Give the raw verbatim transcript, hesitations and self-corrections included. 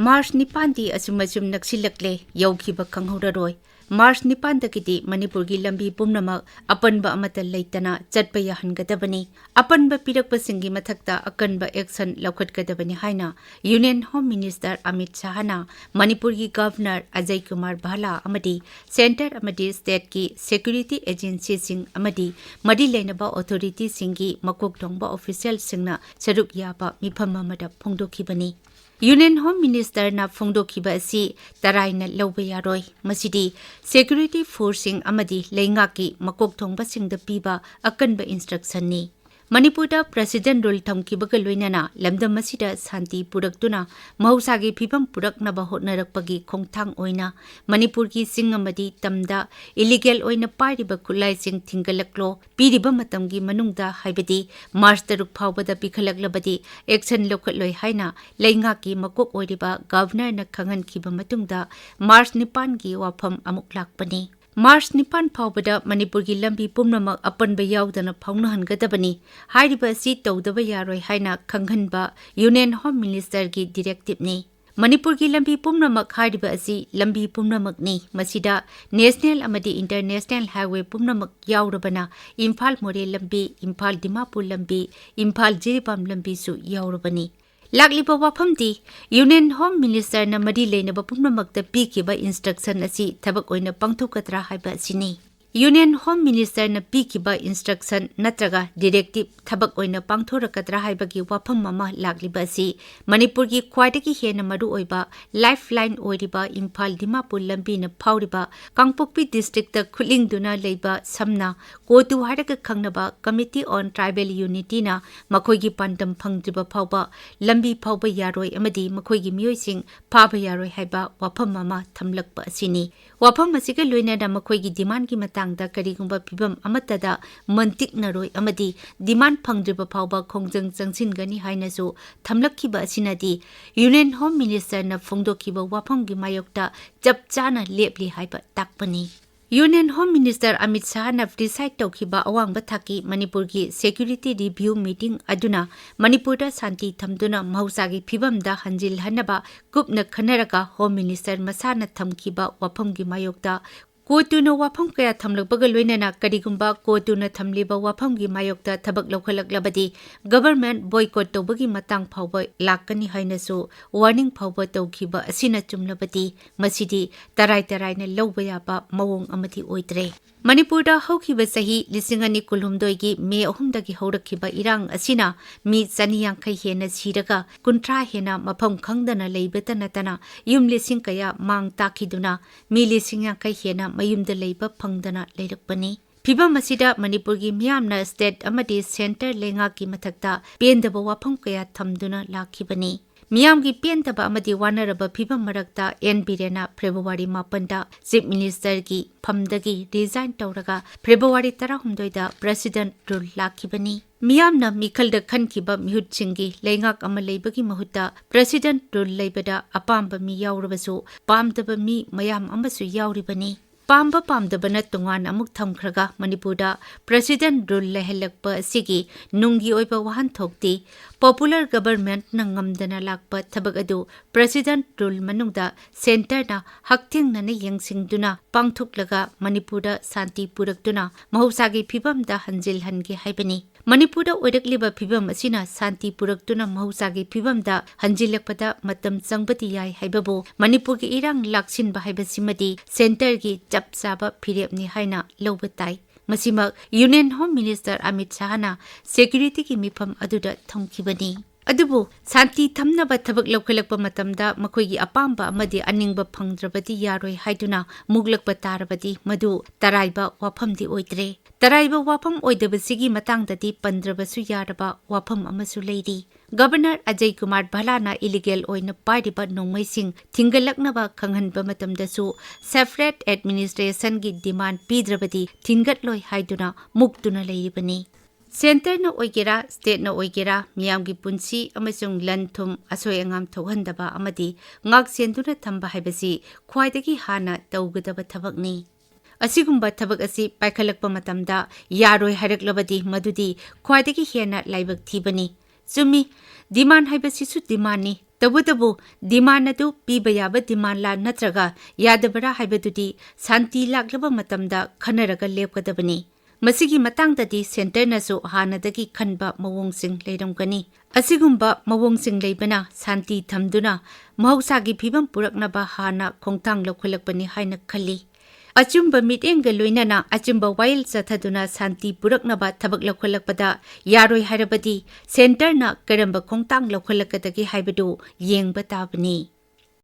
March ꯅꯤꯄꯥꯟꯗꯤ ꯑꯁꯨꯝ ꯑꯁꯨꯝ ꯅꯛꯁꯤꯜꯂꯛꯂꯦ, ꯌꯧꯈꯤꯕ ꯈꯪꯍꯧꯔꯔꯣꯏ꯫ March ꯅꯤꯄꯥꯟꯗꯒꯤꯗꯤ ꯃꯅꯤꯄꯨꯔꯒꯤ ꯂꯝꯕꯤ ꯄꯨꯝꯅꯃꯛ ꯑꯄꯟꯕ ꯑꯃꯠꯇ ꯂꯩꯇꯅ ꯆꯠꯄ ꯌꯥꯍꯟꯒꯗꯕꯅꯤ꯫ ꯑꯄꯟꯕ ꯄꯤꯔꯛꯄꯁꯤꯡꯒꯤ ꯃꯊꯛꯇ ꯑꯀꯟꯕ action ꯂꯧꯈꯠꯀꯗꯕꯅꯤ ꯍꯥꯏꯅ Union Home Minister ꯑꯃꯤꯠ ꯁꯥꯍꯅ ꯃꯅꯤꯄꯨꯔꯒꯤ Governor ꯑꯖꯌ ꯀꯨꯃꯥꯔ ꯚꯥꯂꯥ ꯑꯃꯗꯤ Centre ꯑꯃꯗꯤ Stateꯀꯤ security agencyꯁꯤꯡ ꯑꯃꯗꯤ ꯃꯔꯤ ꯂꯩꯅꯕ authorityꯁꯤꯡꯒꯤ ꯃꯀꯣꯛ ꯊꯣꯡꯕ officialꯁꯤꯡꯅ ꯁꯔꯨꯛ ꯌꯥꯕ ꯃꯤꯐꯝ ꯑꯃꯗ ꯐꯣꯡꯗꯣꯛꯈꯤꯕꯅꯤ꯫ Union Home Ministerꯅ ꯐꯣꯡꯗꯣꯛꯈꯤꯕ ꯑꯁꯤ ꯇꯔꯥꯏꯅ ꯂꯧꯕ ꯌꯥꯔꯣꯏ꯫ ꯃꯁꯤꯗꯤ security forceꯁꯤꯡ ꯑꯃꯗꯤ ꯂꯩꯉꯥꯛꯀꯤ ꯃꯀꯣꯛ ꯊꯣꯡꯕꯁꯤꯡꯗ ꯄꯤꯕ ꯑꯀꯟꯕ instructionꯅꯤ꯫ ꯃꯅꯤꯄꯨꯔꯗ President Rule ꯊꯝꯈꯤꯕꯒ ꯂꯣꯏꯅꯅ ꯂꯝꯗꯝ ꯑꯁꯤꯗ ꯁꯥꯟꯇꯤ ꯄꯨꯔꯛꯇꯨꯅ ꯃꯍꯧꯁꯥꯒꯤ ꯐꯤꯕꯝ ꯄꯨꯔꯛꯅꯕ ꯍꯣꯠꯅꯔꯛꯄꯒꯤ ꯈꯣꯡꯊꯥꯡ ꯑꯣꯏꯅ ꯃꯅꯤꯄꯨꯔꯒꯤ ꯆꯤꯡ ꯑꯃꯗꯤ ꯇꯝꯗ illegal ꯑꯣꯏꯅ ꯄꯥꯏꯔꯤꯕ ꯈꯨꯠꯂꯥꯏꯁꯤꯡ ꯊꯤꯡꯒꯠꯂꯛꯂꯣ, ꯄꯤꯔꯤꯕ ꯃꯇꯝꯒꯤ ꯃꯅꯨꯡꯗ, ꯍꯥꯏꯕꯗꯤ ꯃꯥꯔꯆ ꯇꯔꯨꯛ ꯐꯥꯎꯕꯗ ꯄꯤꯈꯠꯂꯛꯂꯕꯗꯤ action ꯂꯧꯈꯠꯂꯣꯏ ꯍꯥꯏꯅ ꯂꯩꯉꯥꯛꯀꯤ ꯃꯀꯣꯛ ꯑꯣꯏꯔꯤꯕ Governorꯅ ꯈꯪꯍꯟꯈꯤꯕ ꯃꯇꯨꯡꯗ ꯃꯥꯔꯆ ꯅꯤꯄꯥꯟꯒꯤ ꯋꯥꯐꯝ ꯑꯃꯨꯛ ꯂꯥꯛꯄꯅꯤ꯫ ꯃꯥꯔꯆ ꯅꯤꯄꯥꯟ ꯐꯥꯎꯕꯗ ꯃꯅꯤꯄꯨꯔꯒꯤ ꯂꯝꯕꯤ ꯄꯨꯝꯅꯃꯛ ꯑꯄꯟꯕ ꯌꯥꯎꯗꯅ ꯐꯥꯎꯅꯍꯟꯒꯗꯕꯅꯤ꯫ ꯍꯥꯏꯔꯤꯕ ꯑꯁꯤ ꯇꯧꯗꯕ ꯌꯥꯔꯣꯏ ꯍꯥꯏꯅ ꯈꯪꯍꯟꯕ Union Home Ministerꯒꯤ directiveꯅꯤ꯫ ꯃꯅꯤꯄꯨꯔꯒꯤ ꯂꯝꯕꯤ ꯄꯨꯝꯅꯃꯛ ꯍꯥꯏꯔꯤꯕ ꯑꯁꯤ ꯂꯝꯕꯤ ꯄꯨꯝꯅꯃꯛꯅꯤ꯫ ꯃꯁꯤꯗ national ꯑꯃꯗꯤ international highway ꯄꯨꯝꯅꯃꯛ ꯌꯥꯎꯔꯕꯅ ꯏꯝꯐꯥꯜ ꯃꯣꯔꯦ ꯂꯝꯕꯤ, ꯏꯝꯐꯥꯜ ꯗꯤꯃꯥꯄꯨꯔ ꯂꯝꯕꯤ, ꯏꯝꯐꯥꯜ ꯖꯤꯔꯤꯕꯥꯝ ꯂꯝꯕꯤꯁꯨ ꯌꯥꯎꯔꯕꯅꯤ꯫ ꯂꯥꯛꯂꯤꯕ ꯋꯥꯐꯝꯗꯤ, Union Home Ministerꯅ ꯃꯔꯤ ꯂꯩꯅꯕ ꯄꯨꯝꯅꯃꯛꯇ ꯄꯤꯈꯤꯕ instruction ꯑꯁꯤ ꯊꯕꯛ ꯑꯣꯏꯅ ꯄꯥꯡꯊꯣꯛꯀꯗ꯭ꯔꯥ ꯍꯥꯏꯕ ꯑꯁꯤꯅꯤ꯫ Union Home Ministerꯅ ꯄꯤꯈꯤꯕ instruction ꯅꯠꯇ꯭ꯔꯒ directive ꯊꯕꯛ ꯑꯣꯏꯅ ꯄꯥꯡꯊꯣꯔꯛꯀꯗ꯭ꯔꯥ ꯍꯥꯏꯕꯒꯤ ꯋꯥꯐꯝ ꯑꯃ ꯂꯥꯛꯂꯤꯕ ꯑꯁꯤ ꯃꯅꯤꯄꯨꯔꯒꯤ ꯈ꯭ꯋꯥꯏꯗꯒꯤ ꯍꯦꯟꯅ ꯃꯔꯨꯑꯣꯏꯕ lifeline ꯑꯣꯏꯔꯤꯕ ꯏꯝꯐꯥꯜ ꯗꯤꯃꯥꯄꯨꯔ ꯂꯝꯕꯤꯅ ꯐꯥꯎꯔꯤꯕ ꯀꯥꯡꯄꯣꯛꯄꯤ districtꯇ ꯈꯨꯠꯂꯤꯡꯗꯨꯅ ꯂꯩꯕ ꯁꯝꯅ ꯀꯣꯇꯨ ꯍꯥꯏꯔꯒ ꯈꯪꯅꯕ Committee on Tribal Unityꯅ ꯃꯈꯣꯏꯒꯤ ꯄꯥꯟꯗꯝ ꯐꯪꯗ꯭ꯔꯤꯕ ꯐꯥꯎꯕ ꯂꯝꯕꯤ ꯐꯥꯎꯕ ꯌꯥꯔꯣꯏ ꯑꯃꯗꯤ ꯃꯈꯣꯏꯒꯤ ꯃꯤꯑꯣꯏꯁꯤꯡ ꯐꯥꯕ ꯌꯥꯔꯣꯏ ꯍꯥꯏꯕ ꯋꯥꯐꯝ ꯑꯃ ꯊꯝꯂꯛꯄ ꯑꯁꯤꯅꯤ꯫ ꯋꯥꯐꯝ ꯑꯁꯤꯒ ꯂꯣꯏꯅꯅ ꯃꯈꯣꯏꯒꯤ demandꯒꯤ ꯃꯇꯥꯡꯗ ꯀꯔꯤꯒꯨꯝꯕ ꯐꯤꯚꯝ ꯑꯃꯠꯇꯗ ꯃꯟꯇꯤꯛꯅꯔꯣꯏ ꯑꯃꯗꯤ demand ꯐꯪꯗ꯭ꯔꯤꯕ ꯐꯥꯎꯕ ꯈꯣꯡꯖꯪ ꯆꯪꯁꯤꯟꯒꯅꯤ ꯍꯥꯏꯅꯁꯨ ꯊꯝꯂꯛꯈꯤꯕ ꯑꯁꯤꯅꯗꯤ Union Home Ministerꯅ ꯐꯣꯡꯗꯣꯛꯈꯤꯕ ꯋꯥꯐꯝꯒꯤ ꯃꯥꯌꯣꯛꯇ ꯆꯞ ꯆꯥꯅ ꯂꯦꯞꯂꯤ ꯍꯥꯏꯕ ꯇꯥꯛꯄꯅꯤ꯫ Union Home Minister Amit Shahꯅ preside ꯇꯧꯈꯤꯕ ꯑꯋꯥꯡꯕ ꯊꯥꯛꯀꯤ ꯃꯅꯤꯄꯨꯔꯒꯤ security review meeting ꯑꯗꯨꯅ ꯃꯅꯤꯄꯨꯔꯗ ꯁꯥꯟꯇꯤ ꯊꯝꯗꯨꯅ ꯃꯍꯧꯁꯥꯒꯤ ꯐꯤꯕꯝꯗ ꯍꯟꯖꯤꯜꯍꯟꯅꯕ ꯀꯨꯞꯅ ꯈꯟꯅꯔꯒ Home Minister ꯃꯁꯥꯅ ꯊꯝꯈꯤꯕ ꯋꯥꯐꯝꯒꯤ ꯃꯥꯌꯣꯛꯇ ꯀꯣꯇꯨꯅ ꯋꯥꯐꯝ ꯀꯌꯥ ꯊꯝꯂꯛꯄꯒ ꯂꯣꯏꯅꯅ ꯀꯔꯤꯒꯨꯝꯕ ꯀꯣꯇꯨꯅ ꯊꯝꯂꯤꯕ ꯋꯥꯐꯝꯒꯤ ꯃꯥꯌꯣꯛꯇ ꯊꯕꯛ ꯂꯧꯈꯠꯂꯛꯂꯕꯗꯤ government boycott ꯇꯧꯕꯒꯤ ꯃꯇꯥꯡ ꯐꯥꯎꯕ ꯂꯥꯛꯀꯅꯤ ꯍꯥꯏꯅꯁꯨ warning ꯐꯥꯎꯕ ꯇꯧꯈꯤꯕ ꯑꯁꯤꯅ ꯆꯨꯝꯂꯕꯗꯤ ꯃꯁꯤꯗꯤ ꯇꯔꯥꯏ ꯇꯔꯥꯏꯅ ꯂꯧꯕ ꯌꯥꯕ ꯃꯑꯣꯡ ꯑꯃꯗꯤ ꯑꯣꯏꯗ꯭ꯔꯦ꯫ ꯃꯅꯤꯄꯨꯔꯗ ꯍꯧꯈꯤꯕ ꯆꯍꯤ ꯂꯤꯁꯤꯡ ꯑꯅꯤ ꯀꯨꯟꯍꯨꯝꯗꯣꯏꯒꯤ ꯃꯦ ꯑꯍꯨꯝꯗꯒꯤ ꯍꯧꯔꯛꯈꯤꯕ ꯏꯔꯥꯡ ꯑꯁꯤꯅ ꯃꯤ ꯆꯅꯤ ꯌꯥꯡꯈꯩ ꯍꯦꯟꯅ ꯁꯤꯔꯒ ꯀꯨꯟꯊ꯭ꯔꯥ ꯍꯦꯟꯅ ꯃꯐꯝ ꯈꯪꯗꯅ ꯂꯩꯕꯇ ꯅꯠꯇꯅ ꯌꯨꯝ ꯂꯤꯁꯤꯡ ꯀꯌꯥ ꯃꯥꯡ ꯇꯥꯛꯈꯤꯗꯨꯅ ꯃꯤ ꯂꯤꯁꯤꯡ ꯌꯥꯡꯈꯩ ꯍꯦꯟꯅ ꯃꯌꯨꯝꯗ ꯂꯩꯕ ꯐꯪꯗꯅ ꯂꯩꯔꯛꯄꯅꯤ꯫ ꯐꯤꯚꯝ ꯑꯁꯤꯗ ꯃꯅꯤꯄꯨꯔꯒꯤ ꯃꯤꯌꯥꯝꯅ state ꯑꯃꯗꯤ centre ꯂꯩꯉꯥꯛꯀꯤ ꯃꯊꯛꯇ ꯄꯦꯟꯗꯕ ꯋꯥꯐꯝ ꯀꯌꯥ ꯊꯝꯗꯨꯅ ꯂꯥꯛꯈꯤꯕꯅꯤ꯫ ꯃꯤꯌꯥꯝꯒꯤ ꯄꯦꯟꯗꯕ ꯑꯃꯗꯤ ꯋꯥꯅꯔꯕ ꯐꯤꯚꯝ ꯃꯔꯛꯇ ꯑꯦꯟ ꯕꯤꯔꯦꯟꯅ ꯐꯦꯕ꯭ꯔꯨꯋꯥꯔꯤ ꯃꯥꯄꯟꯗ Chief Ministerꯒꯤ ꯐꯝꯗꯒꯤ resign ꯇꯧꯔꯒ ꯐꯦꯕ꯭ꯔꯨꯋꯥꯔꯤ ꯇꯔꯥꯍꯨꯝꯗꯣꯏꯗ President Rule ꯂꯥꯛꯈꯤꯕꯅꯤ꯫ ꯃꯤꯌꯥꯝꯅ ꯃꯤꯈꯜꯗ ꯈꯟꯈꯤꯕ ꯃꯤꯍꯨꯠꯁꯤꯡꯒꯤ ꯂꯩꯉꯥꯛ ꯑꯃ ꯂꯩꯕꯒꯤ ꯃꯍꯨꯠꯇ President Rule ꯂꯩꯕꯗ ꯑꯄꯥꯝꯕ ꯃꯤ ꯌꯥꯎꯔꯕꯁꯨ ꯄꯥꯝꯗꯕ ꯃꯤ ꯃꯌꯥꯝ ꯑꯃꯁꯨ ꯌꯥꯎꯔꯤꯕꯅꯤ꯫ ꯄꯥꯝꯕ ꯄꯥꯝꯗꯕꯅ ꯇꯣꯉꯥꯟꯅ ꯑꯃꯨꯛ ꯊꯝꯈ꯭ꯔꯒ ꯃꯅꯤꯄꯨꯔꯗ President Rule ꯂꯩꯍꯜꯂꯛꯄ ꯑꯁꯤꯒꯤ ꯅꯨꯡꯒꯤ ꯑꯣꯏꯕ ꯋꯥꯍꯟꯊꯣꯛꯇꯤ popular governmentꯅ ꯉꯝꯗꯅ ꯂꯥꯛꯄ ꯊꯕꯛ ꯑꯗꯨ President Rule ꯃꯅꯨꯡꯗ centreꯅ ꯍꯛꯊꯦꯡꯅꯅ ꯌꯦꯡꯁꯤꯟꯗꯨꯅ ꯄꯥꯡꯊꯣꯛꯂꯒ ꯃꯅꯤꯄꯨꯔꯗ ꯁꯥꯟꯇꯤ ꯄꯨꯔꯛꯇꯨꯅ ꯃꯍꯧꯁꯥꯒꯤ ꯐꯤꯕꯝꯗ ꯍꯟꯖꯤꯜꯍꯟꯒꯦ ꯍꯥꯏꯕꯅꯤ꯫ ꯃꯅꯤꯄꯨꯔꯗ ꯑꯣꯏꯔꯛꯂꯤꯕ ꯐꯤꯕꯝ ꯑꯁꯤꯅ ꯁꯥꯟꯇꯤ ꯄꯨꯔꯛꯇꯨꯅ ꯃꯍꯧꯁꯥꯒꯤ ꯐꯤꯕꯝꯗ ꯍꯟꯖꯤꯜꯂꯛꯄꯗ ꯃꯇꯝ ꯆꯪꯕꯗꯤ ꯌꯥꯏ ꯍꯥꯏꯕꯕꯨ ꯃꯅꯤꯄꯨꯔꯒꯤ ꯏꯔꯥꯡ ꯂꯥꯛꯁꯤꯟꯕ ꯍꯥꯏꯕꯁꯤꯃꯗꯤ centreꯒꯤ ꯆꯞ ꯆꯥꯕ ꯐꯤꯔꯦꯞꯅꯤ ꯍꯥꯏꯅ ꯂꯧꯕ ꯇꯥꯏ꯫ ꯃꯁꯤꯃꯛ Union Home Minister ꯑꯃꯤꯠ ꯁꯍꯥꯅ securityꯒꯤ ꯃꯤꯐꯝ ꯑꯗꯨꯗ ꯊꯝꯈꯤꯕꯅꯤ꯫ ꯑꯗꯨꯕꯨ ꯁꯥꯟꯇꯤ ꯊꯝꯅꯕ ꯊꯕꯛ ꯂꯧꯈꯠꯂꯛꯄ ꯃꯇꯝꯗ ꯃꯈꯣꯏꯒꯤ ꯑꯄꯥꯝꯕ ꯑꯃꯗꯤ ꯑꯅꯤꯡꯕ ꯐꯪꯗ꯭ꯔꯕꯗꯤ ꯌꯥꯔꯣꯏ ꯍꯥꯏꯗꯨꯅ ꯃꯨꯛꯂꯛꯄ ꯇꯥꯔꯕꯗꯤ ꯃꯗꯨ ꯇꯔꯥꯏꯕ ꯋꯥꯐꯝꯗꯤ ꯑꯣꯏꯗ꯭ꯔꯦ꯫ ꯇꯔꯥꯏꯕ ꯋꯥꯐꯝ ꯑꯣꯏꯗꯕꯁꯤꯒꯤ ꯃꯇꯥꯡꯗꯗꯤ ꯄꯟꯗ꯭ꯔꯕꯁꯨ ꯌꯥꯔꯕ ꯋꯥꯐꯝ ꯑꯃꯁꯨ ꯂꯩꯔꯤ꯫ Governor ꯑꯖꯌ ꯀꯨꯃꯥꯔ ꯚꯜꯂꯥꯅ illegal ꯑꯣꯏꯅ ꯄꯥꯏꯔꯤꯕ ꯅꯣꯡꯃꯩꯁꯤꯡ ꯊꯤꯡꯒꯠꯂꯛꯅꯕ ꯈꯪꯍꯟꯕ ꯃꯇꯝꯗꯁꯨ separate administrationꯒꯤ demand ꯄꯤꯗ꯭ꯔꯕꯗꯤ ꯊꯤꯡꯒꯠꯂꯣꯏ ꯍꯥꯏꯗꯨꯅ ꯃꯨꯛꯇꯨꯅ ꯂꯩꯔꯤꯕꯅꯤ꯫ Centreꯅ ꯑꯣꯏꯒꯦꯔꯥ, stateꯅ ꯑꯣꯏꯒꯦꯔꯥ, ꯃꯤꯌꯥꯝꯒꯤ ꯄꯨꯟꯁꯤ ꯑꯃꯁꯨꯡ ꯂꯟ ꯊꯨꯝ ꯑꯁꯣꯏ ꯑꯉꯥꯝ ꯊꯣꯛꯍꯟꯗꯕ ꯑꯃꯗꯤ ꯉꯥꯛ ꯁꯦꯟꯗꯨꯅ ꯊꯝꯕ ꯍꯥꯏꯕꯁꯤ ꯈ꯭ꯋꯥꯏꯗꯒꯤ ꯍꯥꯟꯅ ꯇꯧꯒꯗꯕ ꯊꯕꯛꯅꯤ꯫ ꯑꯁꯤꯒꯨꯝꯕ ꯊꯕꯛ ꯑꯁꯤ ꯄꯥꯏꯈꯠꯂꯛꯄ ꯃꯇꯝꯗ ꯌꯥꯔꯣꯏ ꯍꯥꯏꯔꯛꯂꯕꯗꯤ ꯃꯗꯨꯗꯤ ꯈ꯭ꯋꯥꯏꯗꯒꯤ ꯍꯦꯟꯅ ꯂꯥꯏꯕꯛ ꯊꯤꯕꯅꯤ꯫ ꯆꯨꯝꯃꯤ, demand ꯍꯥꯏꯕꯁꯤꯁꯨ demandꯅꯤ꯫ ꯇꯧꯕꯇꯕꯨ demand ꯑꯗꯨ ꯄꯤꯕ ꯌꯥꯕ demandꯂꯥ ꯅꯠꯇ꯭ꯔꯒ ꯌꯥꯗꯕꯔꯥ ꯍꯥꯏꯕꯗꯨꯗꯤ ꯁꯥꯟꯇꯤ ꯂꯥꯛꯂꯕ ꯃꯇꯝꯗ ꯈꯟꯅꯔꯒ ꯂꯦꯞꯀꯗꯕꯅꯤ꯫ ꯃꯁꯤꯒꯤ ꯃꯇꯥꯡꯗꯗꯤ centreꯅꯁꯨ ꯍꯥꯟꯅꯗꯒꯤ ꯈꯟꯕ ꯃꯑꯣꯡꯁꯤꯡ ꯂꯩꯔꯝꯒꯅꯤ꯫ ꯑꯁꯤꯒꯨꯝꯕ ꯃꯑꯣꯡꯁꯤꯡ ꯂꯩꯕꯅ ꯁꯥꯟꯇꯤ ꯊꯝꯗꯨꯅ ꯃꯍꯧꯁꯥꯒꯤ ꯐꯤꯕꯝ ꯄꯨꯔꯛꯅꯕ ꯍꯥꯟꯅ ꯈꯣꯡꯊꯥꯡ ꯂꯧꯈꯠꯂꯛꯄꯅꯤ ꯍꯥꯏꯅ ꯈꯜꯂꯤ꯫ ꯑꯆꯨꯝꯕ ꯃꯤꯠꯌꯦꯡꯒ ꯂꯣꯏꯅꯅ ꯑꯆꯨꯝꯕ ꯋꯥꯌꯦꯜ ꯆꯠꯊꯗꯨꯅ ꯁꯥꯟꯇꯤ ꯄꯨꯔꯛꯅꯕ ꯊꯕꯛ ꯂꯧꯈꯠꯂꯛꯄꯗ ꯌꯥꯔꯣꯏ ꯍꯥꯏꯔꯕꯗꯤ centreꯅ ꯀꯔꯝꯕ ꯈꯣꯡꯊꯥꯡ ꯂꯧꯈꯠꯂꯛꯀꯗꯒꯦ ꯍꯥꯏꯕꯗꯨ ꯌꯦꯡꯕ ꯇꯥꯕꯅꯤ꯫